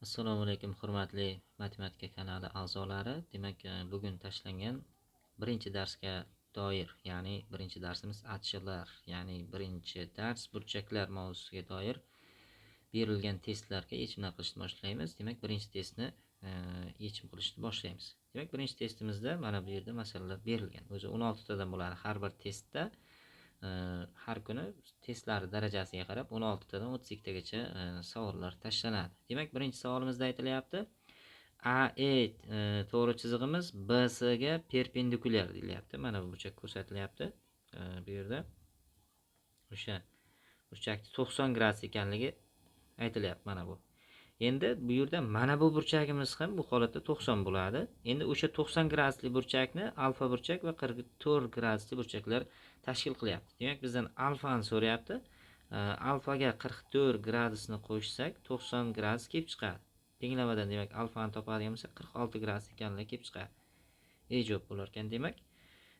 Assalomu alaykum, hurmatli matematika kanali a'zolari. Demak, bugun tashlangan birinchi darsga doir, ya'ni birinchi darsimiz atchilar, ya'ni birinchi dars burchaklar mavzusiga doir berilgan testlarga yechimlar qilishni boshlaymiz. Demak, birinchi testni yechim qilishni boshlaymiz. Demak, birinchi testimizda mana bu yerda masalalar berilgan. O'zi 16 tadan bo'ladi har bir testda. Har kuni testlar darajasiga qarab 16 tadan 32 tagacha savollar tashlanadi. Demak, birinchi savolimizda aytilyapti: AE to'g'ri chizig'imiz BC ga perpendikulyar deyilyapti. Mana bu burchak ko'rsatilyapti. Bu yerda o'sha burchakni 90 gradus ekanligi aytilyapti mana bu. Endi bu yerda mana bu burchagimiz ham bu holatda 90 bo'ladi. Endi o'sha 90 gradusli burchakni alfa burchak va 44 gradusli burchaklar tashkil qilyapti. Demak, bizdan alfani so'rayapti. Alfaga 44 gradusni qo'shsak, 90 gradus kelib chiqadi. Tenglamadan, demak, alfani topadigan bo'lsak, 46 gradus ekanligi kelib chiqadi. E javob bo'lar ekan, demak.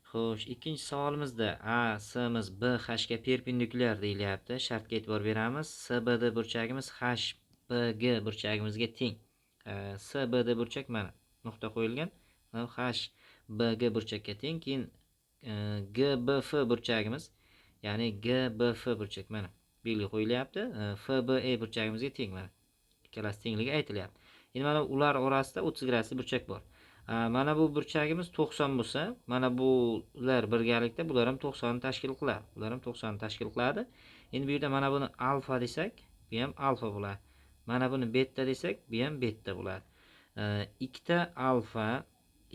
Xo'sh, ikkinchi savolimizda A, C'miz B, H ga perpendikulyar deyilyapti. Shartga e'tibor beramiz. CBD burchagimiz HBG burchagimizga teng. CBD burchak mana nuqta qo'yilgan. HBG burchakka teng. Keyin GBF burchagimiz, ya'ni GBF burchak mana belgi qo'yilyapti. FBE burchagimizga teng mana. Ikkalasi tengligi aytilyapti. Endi mana ular orasida 30 gradusli burchak bor. Mana bu burchagimiz 90 bo'lsa, mana bular birgalikda bular ham 90 ni tashkil qiladi. Bular ham 90 ni tashkil qiladi. Endi bu yerda mana buni alfa desak, bu ham alfa bo'ladi. Mana buni beta desak, bu ham beta bo'ladi. Ikkita alfa,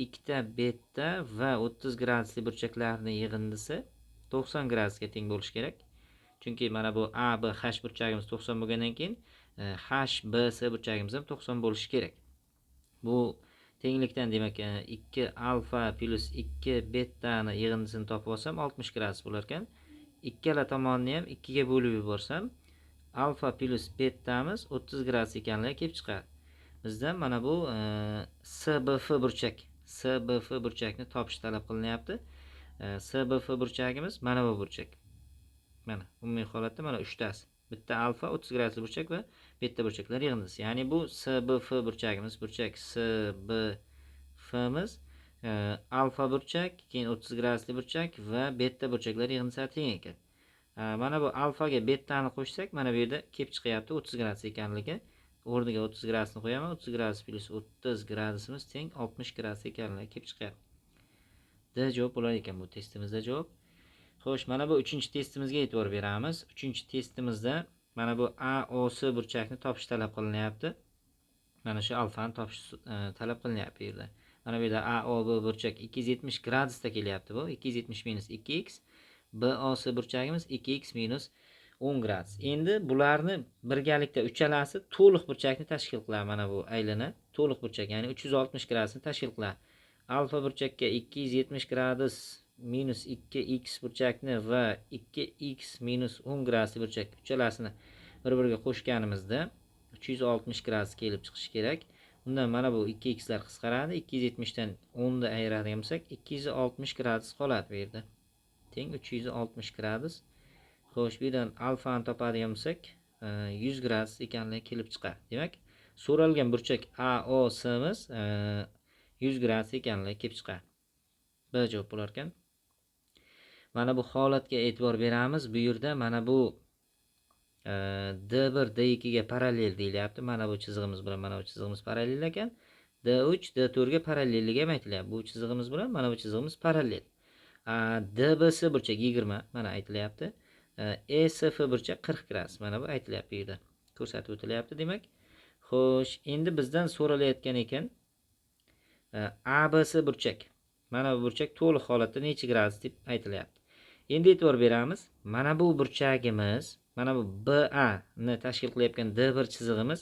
ikkita beta va 30 gradusli burchaklarni yig'indisi 90 gradusga teng bo'lishi kerak. Chunki mana bu A, B, H burchagimiz 90 bo'lgandan keyin H, B, C burchagimiz ham 90 bo'lishi kerak. Bu tenglikdan, demak, 2 alfa plyus 2 betani yig'indisini topib olsam, 60 gradus bo'lar ekan. Ikkala tomonni ham 2 ga bo'lib yuborsam, alfa plyus betamiz 30 gradus ekanligi kelib chiqadi. Bizdan mana bu SBF burchak, SBF burchakni topish talab qilinyapti. SBF burchagimiz mana bu burchak. Mana umumiy holatda mana uchtasi. Bitta alfa, 30 gradusli burchak va beta burchaklar yig'indisi. Ya'ni bu SBF burchagimiz, burchak SBFmiz alfa burchak, keyin 30 gradusli burchak va beta burchaklar yig'indisi teng ekan. Mana bu alfaga betani qo'shsak, mana bu yerda kelib chiqyapti 30 gradus ekanligi. O'rniga 30 gradusni qo'yaman. 30 gradus plyus 30 gradusimiz teng 60 gradus ekanligi kelib chiqyapti. D javob bo'lar ekan bu testimizda javob. Xo'sh, mana bu uchinchi testimizga e'tibor beramiz. Uchinchi testimizda mana bu AOS burchakni topish talab qilinyapti. Mana shu alfani topish talab qilinyapti bu yerda. Mana bu yerda AOB burchak 270 gradusda kelyapti bu. 270 minus 2x. BOS burchagimiz 2x minus 10 gradus. Endi bularni birgalikda uchalasi to'liq burchakni tashkil qiladi. Mana bu aylana to'liq burchak, ya'ni 360 gradusni tashkil qiladi. Alfa burchakka 270 gradus minus 2x burchakni va 2x minus 10 gradusli burchak uchalasini bir-biriga qo'shganimizda 360 gradus kelib chiqishi kerak. Undan mana bu 2x lar qisqaradi. 270 dan 10 ni ayiradigan bo'lsak, 260 gradus qoladi bu yerda. Teng 360 gradus. Xo'sh, bu yerdan alfani topadigan bo'lsak, 100 gradus ekanligi kelib chiqadi. Demak, so'ralgan burchak AOSimiz 100 gradus ekanligi kelib chiqadi. B javob bo'lar ekan. Mana bu holatga e'tibor beramiz. Bu yerda mana bu D1 D2 ga parallel deyilyapti. Mana bu chizig'imiz bilan mana bu chizig'imiz parallel ekan. D3 D4 ga parallelligi ham aytilyapti. Bu chizig'imiz bilan mana bu chizig'imiz parallel. DBC burchak 20 mana aytilyapti. ESF burchak 40 gradus. Mana bu aytilyapti bu yerda. Ko'rsatib o'tilyapti, demak. Xo'sh, endi bizdan so'ralayotgan ekan ABC burchak. Mana bu burchak to'liq holatda necha gradus deb aytilyapti. Endi e'tibor beramiz. Mana bu burchagimiz, mana bu BA ni tashkil qilayotgan D1 chizig'imiz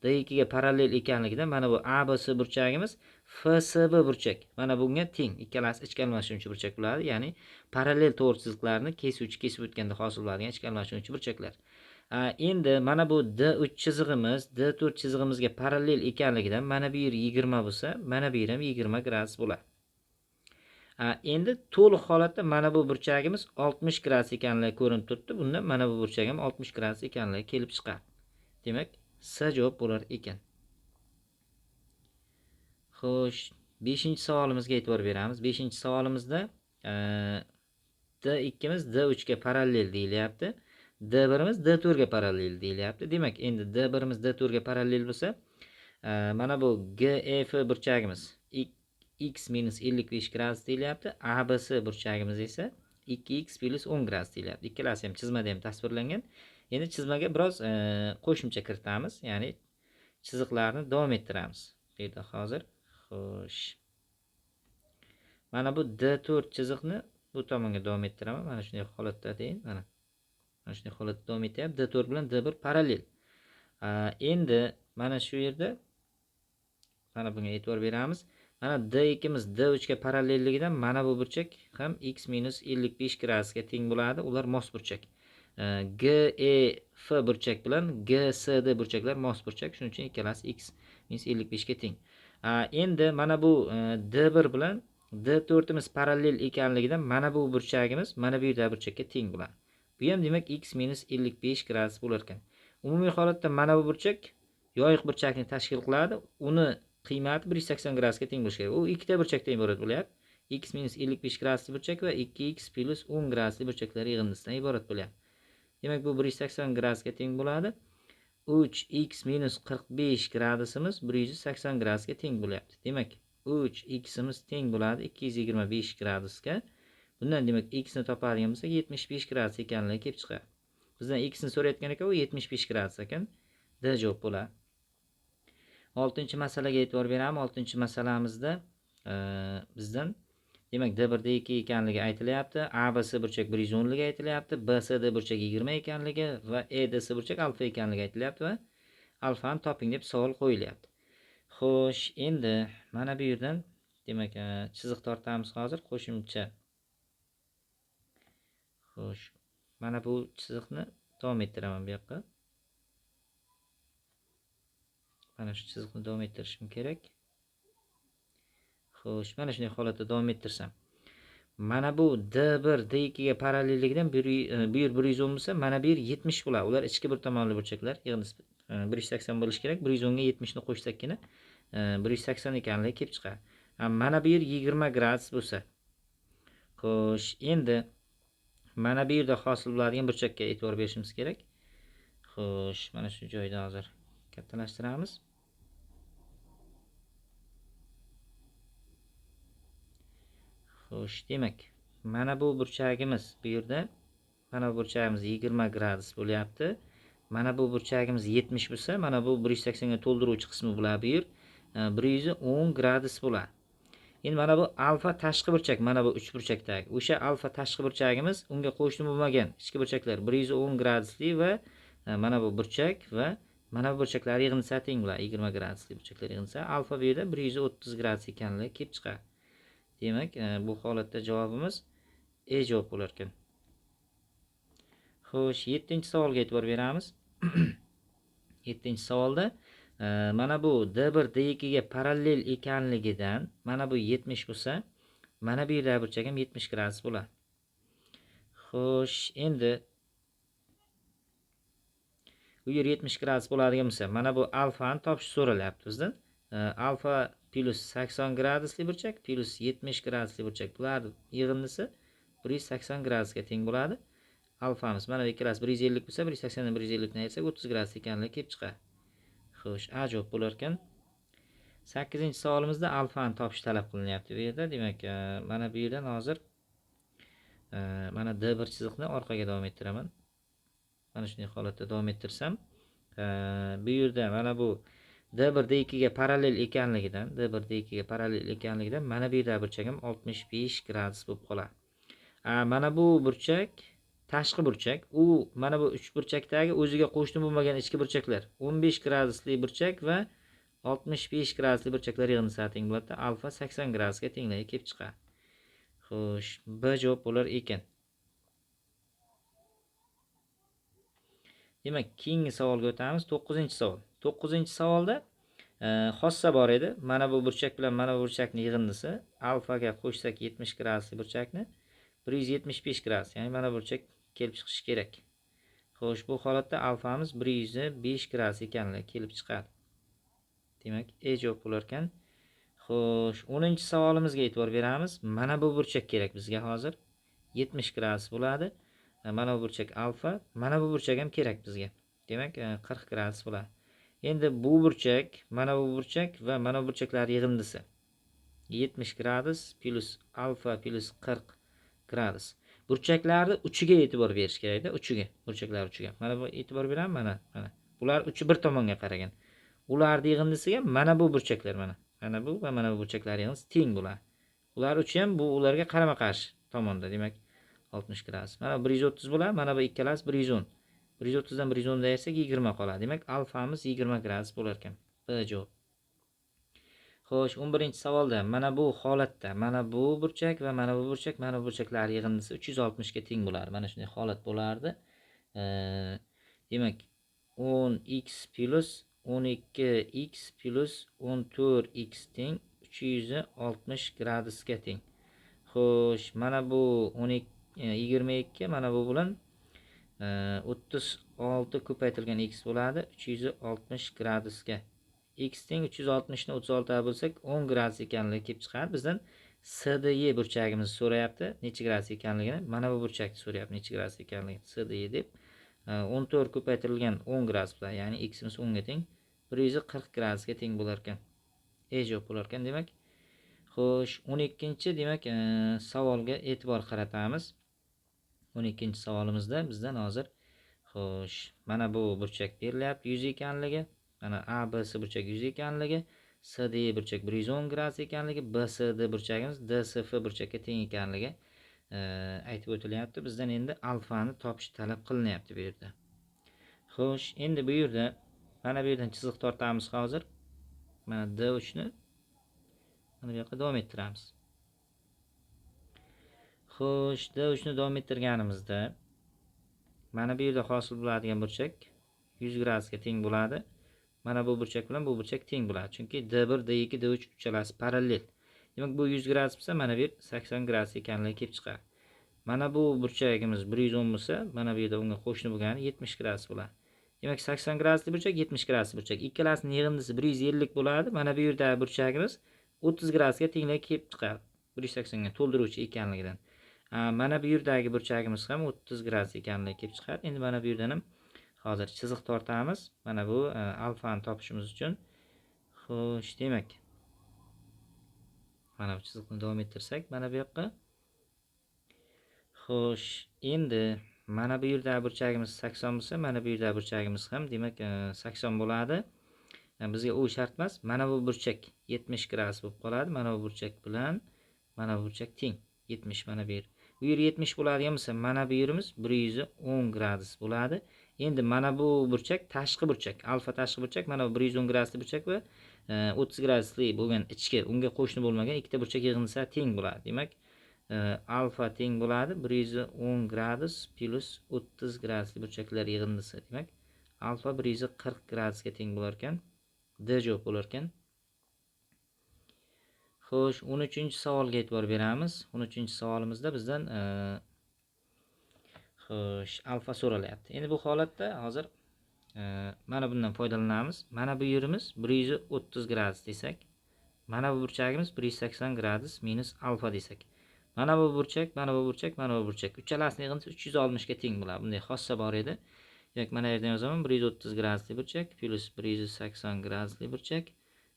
D2 ga parallel ekanligidan mana bu ABC burchagimiz FSB burchak. Mana bunga teng. Ikkalasi ichki almashuvchi burchak bo'ladi. Ya'ni parallel to'g'ri chiziqlarni kesuvchi kesib o'tganda hosil bo'ladigan ichki almashuvchi burchaklar. Endi mana bu D3 chizig'imiz D4 chizig'imizga parallel ekanligidan mana bu yer 20 bo'lsa, mana bu yer ham 20 gradus bo'ladi. Endi to'liq holatda mana bu burchagimiz 60 gradus ekanligi ko'rinib turibdi. Bundan mana bu burchak ham 60 gradus ekanligi kelib chiqadi. Demak, C javob bo'lar ekan. Xo'sh, 5-savolimizga e'tibor beramiz. 5-savolimizda D2imiz D3 ga parallel deyilyapti. D1imiz D4 ga parallel deyilyapti. Demak, endi D1imiz D4 ga parallel bo'lsa, mana bu GF burchagimiz x minus 55 gradus deyilyapti. ABC burchagimiz esa 2x plus 10 gradus deyilyapti. Ikkalasi ham chizmada ham tasvirlangan. Endi chizmaga biroz qo'shimcha kiritamiz, ya'ni chiziqlarni davom ettiramiz. Bu yerda hozir, xo'sh. Mana bu D4 chiziqni bu tomonga davom ettiraman. Mana shunday holatda deyin, mana. Mana shunday holatda davom etyapti. D4 bilan D1 parallel. Endi mana shu yerda mana bunga e'tibor beramiz. Mana D2imiz D3 ga parallelligidan mana bu burchak ham x minus 55 gradusga teng bo'ladi. Ular mos burchak. GEF burchak bilan GCD burchaklar mos burchak. Shuning uchun ikkalasi x minus 55 ga teng. Endi mana bu D1 bilan D4imiz parallel ekanligidan mana bu burchagimiz mana bu yerda burchakka teng bo'ladi. Bu ham demak x minus 55 gradus bo'lar ekan. Umumiy holatda mana bu burchak yoyiq burchakni tashkil qiladi. Uni qiymati 180 gradusga teng bo'lishi kerak. U ikkita burchakdan iborat bo'lyapti. X minus 55 gradusli burchak va 2x plus 10 gradusli burchaklar yig'indisidan iborat bo'lyapti. Demak, bu 180 gradusga teng bo'ladi. 3x minus 45 gradusimiz 180 gradusga teng bo'lyapti. Demak, 3ximiz teng bo'ladi 225 gradusga. Bundan demak x ni topadigan bo'lsak 75 gradus ekanligi kelib chiqadi. Bizdan x ni so'rayotgan ekan, u 75 gradus ekan. D javob bo'ladi. 6-masalaga e'tibor beramiz. 6-masalamizda bizdan demak D1 D2 ekanligi aytilyapti. ABC burchak 110 ligi aytilyapti. BCD burchak 20 ekanligi va EDC burchak alfa ekanligi aytilyapti va alfani toping deb savol qo'yilyapti. Xo'sh, endi mana bu yerdan demak chiziq tortamiz hozir qo'shimcha. Xo'sh, mana bu chiziqni davom ettiraman bu yoqqa. Mana shu chiziqni davom ettirishim kerak. Xo'sh, mana shunday holatda davom ettirsam. Mana bu D1 D2 ga parallelligidan bu yer 110 bo'lsa, mana bu yer 70 bo'ladi. Ular ichki bir tomonli burchaklar. Yig'indisi 180 bo'lishi kerak. 110 ga 70 ni qo'shsakkina 180 ekanligi kelib chiqadi. Mana bu yer 20 gradus bo'lsa. Xo'sh, endi mana bu yerda hosil bo'ladigan burchakka e'tibor berishimiz kerak. Xo'sh, mana shu joyda hozir kattalashtiramiz. Xo'sh, demak, mana bu burchagimiz bu yerda, mana bu burchagimiz 20 gradus bo'lyapti. Mana bu burchagimiz 70 bo'lsa, mana bu 180 ga to'ldiruvchi qismi bo'ladi bu yer. 110 gradus bo'ladi. Endi mana bu alfa tashqi burchak, mana bu 3 burchakdagi. O'sha alfa tashqi burchagimiz unga qo'shni bo'lmagan ichki burchaklar 110 gradusli va mana bu burchak va mana bu burchaklar yig'indisi teng bo'ladi. 20 gradusli burchaklar yig'indisi alfa bu yerda 130 gradus ekanligi kelib chiqadi. Demak, bu holatda javobimiz E javob bo'lar ekan. Xo'sh, 7-savolga e'tibor beramiz. 7-savolda mana bu D1 D2 ga parallel ekanligidan mana bu 70 bo'lsa, mana bu yerda burchak ham 70 gradus bo'ladi. Xo'sh, endi bu yer 70 gradus bo'ladigan bo'lsa, mana bu alfani topish so'ralyapti bizdan. Alfa plus 80 gradusli burchak plus 70 gradusli burchak, bular yig'indisi 180 gradusga teng bo'ladi. Alfamiz mana bu ikkalasi 150 bo'lsa, 180 dan 150 ni ayirsak 30 gradus ekanligi kelib chiqadi. Xo'sh, A javob bo'lar ekan. 8-savolimizda alfani topish talab qilinyapti bu yerda. Demak, mana bu yerdan hozir mana D1 chiziqni orqaga davom ettiraman. Mana shunday holatda davom ettirsam, bu yerda mana bu D1 D2 ga parallel ekanligidan, D1 D2 ga parallel ekanligidan mana bu yerda burchak ham 65 gradus bo'lib qoladi. Mana bu burchak tashqi burchak, u mana bu 3 burchakdagi o'ziga qo'shni bo'lmagan ichki burchaklar 15 gradusli burchak va 65 gradusli burchaklar yig'indisi teng bo'ladi. Alfa 80 gradusga tengligi kelib chiqadi. Xo'sh, B javob bo'lar ekan. Demak, keyingi savolga o'tamiz. 9-savol. 9-savolda xossa bor edi. Mana bu burchak bilan mana bu burchakning yig'indisi alfaga qo'shsak 70 gradusli burchakni 175 gradus, ya'ni mana burchak kelib chiqishi kerak. Xo'sh, bu holatda alfamiz 105 gradus ekanligi kelib chiqadi. Demak, E javob bo'lar ekan. Xo'sh, 10-savolimizga e'tibor beramiz. Mana bu burchak kerak bizga hozir. 70 gradus bo'ladi. Mana bu burchak alfa, mana bu burchak ham kerak bizga. Demak, 40 gradus bo'ladi. Endi bu burchak, mana bu burchak va mana bu burchaklar yig'indisi 70 gradus plus alfa plus 40 gradus. Burchaklarni uchiga e'tibor berish kerakda, uchiga, burchaklar uchiga. Mana bu e'tibor beraman, mana, mana. Bular uchi bir tomonga qaragan. Ularni yig'indisiga mana bu burchaklar, mana. Mana bu va mana bu burchaklar yig'indisi teng bo'ladi. Ular uchi ham bu ularga qarama-qarshi tomonda, demak 60 gradus. Mana 130 bo'ladi, mana bu ikkalasi 110. 130 dan 110 ayirsak 20 qoladi. Demak, alfamiz 20 gradus bo'lar ekan. B javob. Xo'sh, 11-savolda mana bu holatda mana bu burchak va mana bu burchak, mana bu burchaklar yig'indisi 360 ga teng bo'lardi. Mana shunday holat bo'lardi. Demak, 10x plus 12x plus 14x teng 360 gradusga teng. Xo'sh, mana bu 22, mana bu bilan 36 ko'paytirilgan x bo'ladi 360 gradusga. X teng 360 ni 36 ga bo'lsak 10 gradus ekanligi kelib chiqadi. Bizdan SDE burchagimizni so'rayapti, necha gradus ekanligini. Mana bu burchakni so'rayapti, necha gradus ekanligini. SDE deb 14 ko'paytirilgan 10 gradus bilan, ya'ni ximiz 10 ga teng 140 gradusga teng bo'lar ekan. E javob bo'lar ekan, demak. Xo'sh, 12-chi demak savolga e'tibor qaratamiz. 12-savolimizda bizdan hozir xo'sh, mana bu burchak berilyapti 100 ekanligi, mana ABC burchak 100 ekanligi, SDE burchak 110 gradus ekanligi, BCD burchagimiz DSF burchakka teng ekanligi aytib o'tilyapti. Bizdan endi alfani topish talab qilinyapti bu yerda. Xo'sh, endi bu yerda mana bu yerdan chiziq tortamiz hozir. Mana D3 ni mana bu yoqqa davom ettiramiz. Xo'sh, D3 ni davom ettirganimizda mana bu yerda hosil bo'ladigan burchak 100 gradusga teng bo'ladi. Mana bu burchak bilan bu burchak teng bo'ladi. Chunki D1, D2, D3 uchalasi parallel. Demak, bu 100 gradus bo'lsa, mana bu yer 80 gradus ekanligi kelib chiqadi. Mana bu burchagimiz 110 bo'lsa, mana bu yerda unga qo'shni bo'lgani 70 gradus bo'ladi. Demak, 80 gradusli burchak, 70 gradusli burchak. Ikkalasining yig'indisi 150 bo'ladi. Mana bu yerdagi burchagimiz 30 gradusga tengligi kelib chiqadi. 180 ga to'ldiruvchi ekanligidan. Mana bu yerdagi burchagimiz ham 30 gradus ekanligi kelib chiqadi. Endi mana bu yerdan ham hozir chiziq tortamiz. Mana bu alfani topishimiz uchun. Xo'sh, demak, mana bu chiziqni davom ettirsak, mana bu yoqqa. Xo'sh, endi mana bu yerdagi burchagimiz 80 bo'lsa, mana bu yerdagi burchagimiz ham demak 80 bo'ladi. Bizga u shart emas. Mana bu burchak 70 gradus bo'lib qoladi. Mana bu burchak bilan mana bu burchak teng 70 mana bu yer. Bu yer 70 bo'ladigan bo'lsa, mana bu yerimiz 110 gradus bo'ladi. Endi mana bu burchak tashqi burchak, alfa tashqi burchak, mana bu 110 gradusli burchak va 30 gradusli bo'lgan ichki, unga qo'shni bo'lmagan ikkita burchak yig'indisi teng bo'ladi. Demak, alfa teng bo'ladi 110 gradus plus 30 gradusli burchaklar yig'indisi. Demak, alfa 140 gradusga teng bo'lar ekan. D javob bo'lar ekan. Xo'sh, 13-savolga e'tibor beramiz. 13-savolimizda bizdan xo'sh, alfa so'ralyapti. Endi bu holatda hozir mana bundan foydalanamiz. Mana bu yerimiz 130 gradus desak, mana bu burchagimiz 180 gradus minus alfa desak. Mana bu burchak, mana bu burchak, mana bu burchak. Uchalasini yig'indisi 360 ga teng bo'ladi. Bunday xossa bor edi. Demak, mana yerdan yozaman 130 gradusli burchak plus 180 gradusli burchak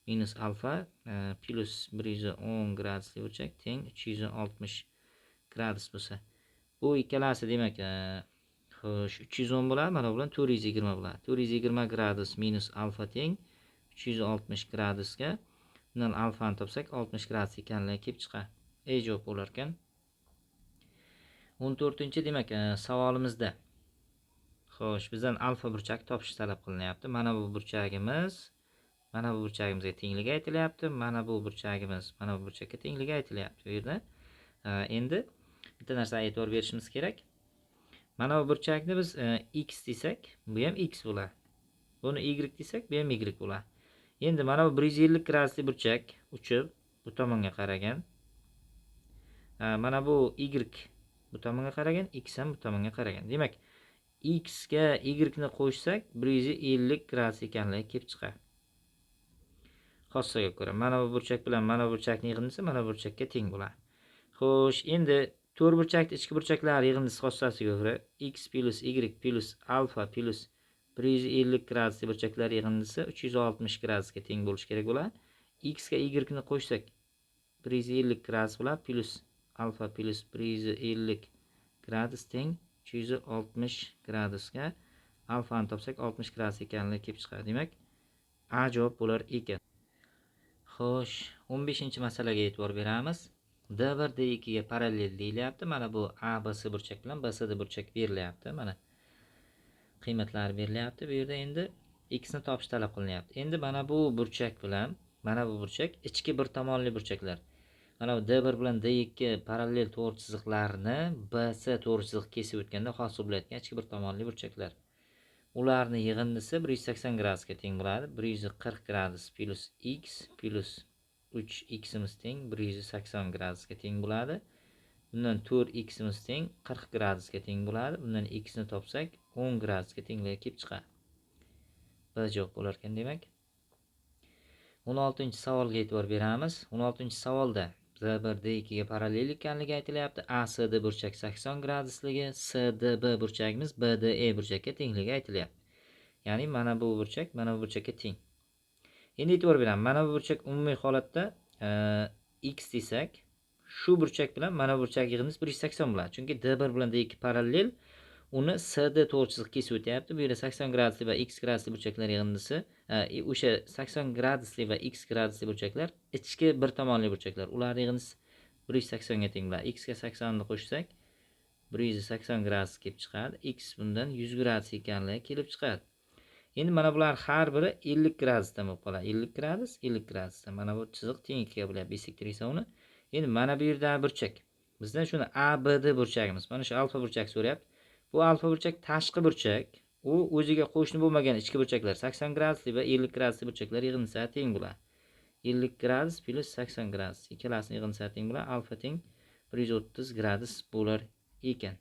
minus alfa plus 110 gradusli burchak teng 360 gradus bo'lsa. Bu ikkalasi demak, xo'sh, 310 bo'ladi, mana bu bilan 420 bo'ladi. 420 gradus minus alfa teng 360 gradusga. Bundan alfani topsak 60 gradus ekanligi kelib chiqadi. E javob bo'lar ekan. 14 demak savolimizda xo'sh, bizdan alfa burchak topish talab qilinyapti. Mana bu burchagimiz mana bu burchagimizga tengligi aytilyapti. Mana bu burchagimiz mana bu burchakka tengligi aytilyapti bu yerda. Endi bitta narsaga e'tibor berishimiz kerak. Mana bu burchakni biz x desak, bu ham x bo'ladi. Buni y desak, bu ham y bo'ladi. Endi mana bu 150 gradusli burchak uchib bu tomonga qaragan. Mana bu y bu tomonga qaragan, x ham bu tomonga qaragan. Demak, x ga y ni qo'shsak 150 gradus ekanligi kelib chiqadi. Xossaga ko'ra mana bu burchak bilan mana bu burchakning yig'indisi mana bu burchakka teng bo'ladi. Xo'sh, endi to'rtburchakni ichki burchaklari yig'indisi xossasiga ko'ra x plus y plus alfa plus 150 gradusli burchaklar yig'indisi 360 gradusga teng bo'lishi kerak bo'ladi. X ga y ni qo'shsak 150 gradus bo'ladi, plus alfa plus 150 gradus teng 360 gradusga. Alfani topsak 60 gradus ekanligi kelib chiqadi. Demak, A javob bo'lar ekan. Xo'sh, 15-masalaga e'tibor beramiz. D1 D2 ga parallel deyilyapti. Mana bu ABC burchak bilan BCD burchak berilyapti. Mana qiymatlar berilyapti. Bu yerda endi x ni topish talab qilinyapti. Endi mana bu burchak bilan mana bu burchak ichki bir tomonli burchaklar. Mana bu D1 bilan D2 parallel to'g'ri chiziqlarni BC to'g'ri chiziq kesib o'tganda hosil bo'layotgan ichki bir tomonli burchaklar. Ularni yig'indisi 180 gradusga teng bo'ladi. 140 gradus plus x plus 3ximiz teng 180 gradusga teng bo'ladi. Bundan 4ximiz teng 40 gradusga teng bo'ladi. Bundan x ni topsak 10 gradusga tengligi kelib chiqadi. B javob bo'lar ekan demak. 16-savolga e'tibor beramiz. 16-savolda D1 D2 ga parallel ekanligi aytilyapti. ACD burchak 80 gradusligi, SDB burchagimiz BDE burchakka tengligi aytilyapti. Ya'ni mana bu burchak mana bu burchakka teng. Endi e'tibor beramiz. Mana bu burchak umumiy holatda x desak, shu burchak bilan mana bu burchak yig'indisi 180 bo'ladi. Chunki D1 bilan D2 parallel, uni CD to'g'ri chiziq kesib o'tyapti. Bu yerda 80 gradusli va x gradusli burchaklar yig'indisi, o'sha 80 gradusli va x gradusli burchaklar ichki bir tomonli burchaklar. Ularning yig'indisi 180 ga teng bo'ladi. X ga 80 ni qo'shsak 180 gradus kelib chiqadi. X bundan 100 gradus ekanligi kelib chiqadi. Endi mana bular har biri 50 gradusdan bo'lib qoladi. 50 gradus, 50 gradusdan. Mana bu chiziq teng ikkiga bo'lyapti. Bissektrisa uni. Endi mana bu yerdagi burchak. Bizdan shuni ABD burchagimiz. Mana shu alfa burchak so'rayapti. Bu alfa burchak tashqi burchak. U o'ziga qo'shni bo'lmagan ichki burchaklar 80 gradusli va 50 gradusli burchaklar yig'indisi teng bo'ladi. 50 gradus plus 80 gradus ikkalasini yig'indisi teng bo'ladi. Alfa teng 130 gradus bo'lar ekan.